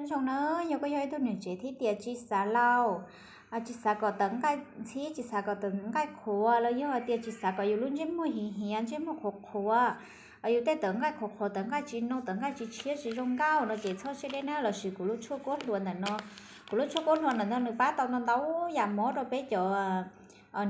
Nyob zoo na, yog koj yog ib tug niam tsev thiab tias tsis xav laus, tsis xav kom tawv nqaij ntxhib, tsis xav kom tawv nqaij qhuav, los yog hais tias tsis xav kom yus lub ntsej muag hiav hiav, ntsej muag qhuav qhuav, yus tej tawv nqaij qhuav qhuav, tawv nqaij tsis noo, tawv nqaij tsis tshiab, tsis zoo nkauj no ces txhob siab deb na, los sis kuv lub tshuaj kuab hluas ntawm no. Kuv lub tshuaj kuab hluas ntawm no nws pab tau ntau ntau yam mob rau peb cov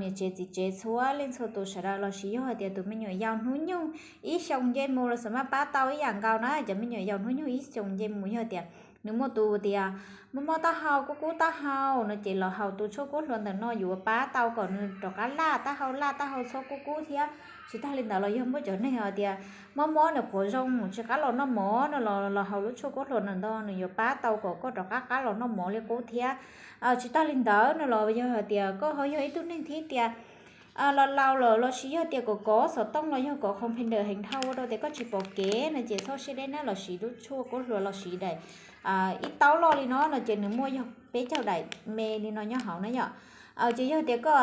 niam tsev txiv tsev txhua leej txhua tus sawv daws, los sis yog hais tias tus me nyuam yaus hnub nyoog ib xyoos nce mus los xav mas pab tau ib yam nkaus na. Cov me nyuam yaus hnub nyoog ib xyoos nce mus yog tias nws muaj tus tias mob mob taub hau, kub kub taub hau no ces los haus tus tshuaj kuab hluas ntawm no yuav pab tau kom nws rov qab laj taub hau, laj taub hau txhob kub kub thiab. Tsis tag li ntawd los yog muaj cov neeg hais tias mob mob nws qhuav zoo tsis qab los noj mov no los, los haus lub tshuaj kuab hluas ntawm no nws yuav pab tau kom koj rov qab qab los noj mov li qub thiab. Tsis tag li ntawd no los yog hais tias koj ho yog ib tug neeg thiab tias laus laus lawm los sis yog tias kov kov xov tooj los yog kov khoom pheej dawm heev dhau ua rau tias koj tsis pom kev no ces txhob siab deb na, los sis lub tshuaj kuab hluas los sis daim ib taub loj li no no ces nws muaj yog peb caug daim me li no nyob hauv na yom. Ces yog tias koj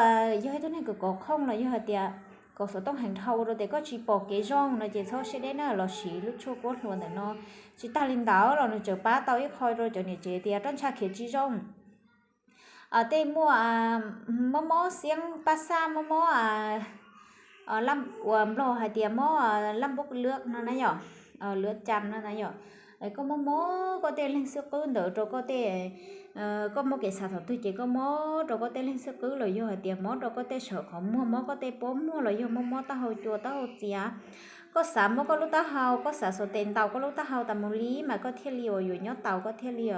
yog ib tug neeg kov kov khoom los yog hais tias kov xov tooj heev dhau ua rau tias koj tsis pom kev zoo no ces txhob siab deb na, los sis lub tshuaj kuab hluas ntawm no. Tsis tag li ntawd los nws tseem pab tau ib qho rau cov niam tsev tias roj ntsha khiav tsis zoo, tej muaj mob mob xiab paj xaj, mob mob uas Nplog hais tias mob laj npub lwb no na yom, lwb cas no na yom. Koj mob mob koj tej leeg xwb qwb ntawd rau koj tej, koj muaj kev xav thaum twg ces koj mob rau koj tej leeg xwb qwb los yog hais tias mob rau koj tej saum qhov muag, mob koj tej pob muag los yog mob mob taub hau cua taub hau txias. Koj xav mob koj lub taub hau, koj xav xuas tes ntaus koj lub taub hau tas mus li mas koj thiaj li uas yuav nyob taus, koj thiaj li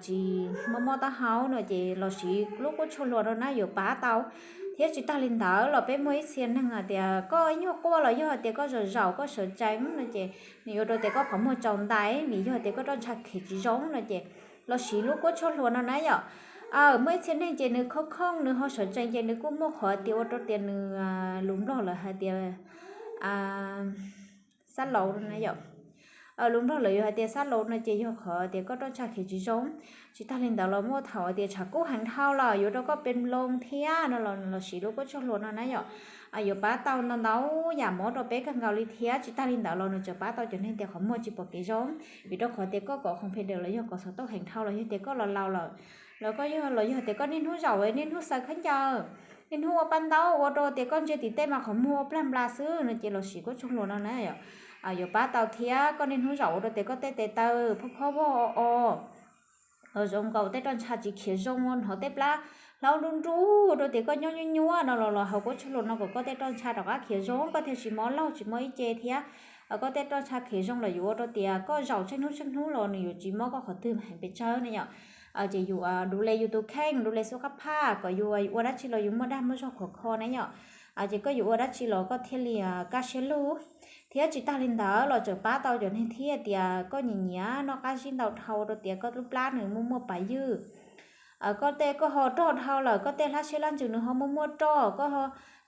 tsis mob mob taub hau no ces los sis lub kuab tshuaj hluas no na yuav pab tau. Thiab tsis tag li ntawd los peb muaj ib txhia neeg hais tias koj ib nyuag quaj los yog hais tias koj zaum zaum koj sawv tsees no ces nws yuav rau tias koj qhov muag tsaus ntais vim yog tias koj roj ntsha khiav tsis zoo no ces los sis lub kuab tshuaj hluas no na yom. Muaj ib txhia neeg ces nws khooj khooj nws ho sawv tsees ces nws kuj muaj qhov tias ua rau tias nws, lus Nplog lawv hais tias xab laus no na yom. Lus Nplog lawv yuav hais tias xab laus no ces yog qhov tias koj roj ntsha khiav tsis zoo. Tsis tag li ntawd los muaj thaum tias tshav kub heev dhau los yuav rau koj pes nploos thiab no los, los sis lub kuab tshuaj hluas no na yom. Yuav pab tau ntau ntau yam mob rau peb kawg nkaus li thiab. Tsis tag li ntawd los nws tseem pab tau cov neeg tias qhov muag tsis pom kev zoo, vim rau qhov tias koj kov khoom pheej dawm los yog kov xov tooj heev dhau los yog tias koj laus laus lawm, los koj yog los yog tias koj niaj hnub zaum niaj hnub xaws khaub ncaws, niaj hnub ua paj ntaub ua rau tias koj ntsia tim tej mas qhov muag ua plag nplas xwb no ces los sis kuab tshuaj hluas no na yom. Yuav pab tau thiab. Koj niaj hnub zaum ua rau tias koj tej tes taw phob phob vog o o, zoo nkaus tej roj ntsha tsis khiav zoo, hnov tej plab hlaub nruj nruj ua rau tias koj nyob nyuaj nyuaj no los, los haus kuab tshuaj hluas no kom koj tej roj ntsha rov qab khiav zoo, koj thiaj tsis mob laug tsis mob ib ce thiab. Koj tej roj ntsha khiav zoo los yuav ua rau tias koj zaum tsheej hnub tsheej hnub los nws yuav tsis mob koj qhov twg heev pes tsawg na yom. Ces yus du le yus tus kheej, du le xub qab phaj kom yus ua dab tsi los yus muaj dag muaj zog khov kho na yom. Ces koj yuav ua dab tsi los koj thiaj li kaj siab lug. Thiab tsis tag li ntawd los tseem pab tau cov neeg thiab tias koj nyiam nyiam noj qab zib ntau dhau rau tias koj lub plab nws muaj muaj pas ywj. Koj tej koj ho rog dhau lawm koj tej hlab siab hlab ntsws nws ho muaj muaj roj, koj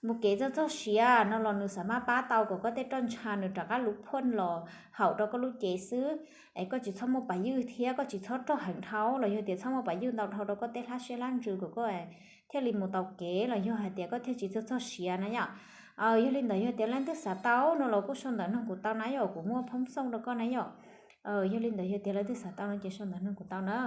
mus kev txog txog siav no los nws xam maj pab tau kom koj tej roj ntsha nws rov qab luv phuaj los haum rau koj lub cev xwb. Es koj tsis txhob muaj pas ywj thiab koj tsis txhob rog heev dhau los yog tias txhob muaj pas ywj ntau dhau rau koj tej hlab siab hlab ntsws kom koj thiaj li mus tau kev los yog hais tias koj thiaj tsis txog txog siav na yom. Yog li ntawd yog tias leej twg xav tau no los kuj sau ntawv nug kuv tau na yom, kuv muaj phoob xooj rau koj na yom. Yog li ntawd yog tias leej twg xav tau no ces sau ntawv nug kuv tau na.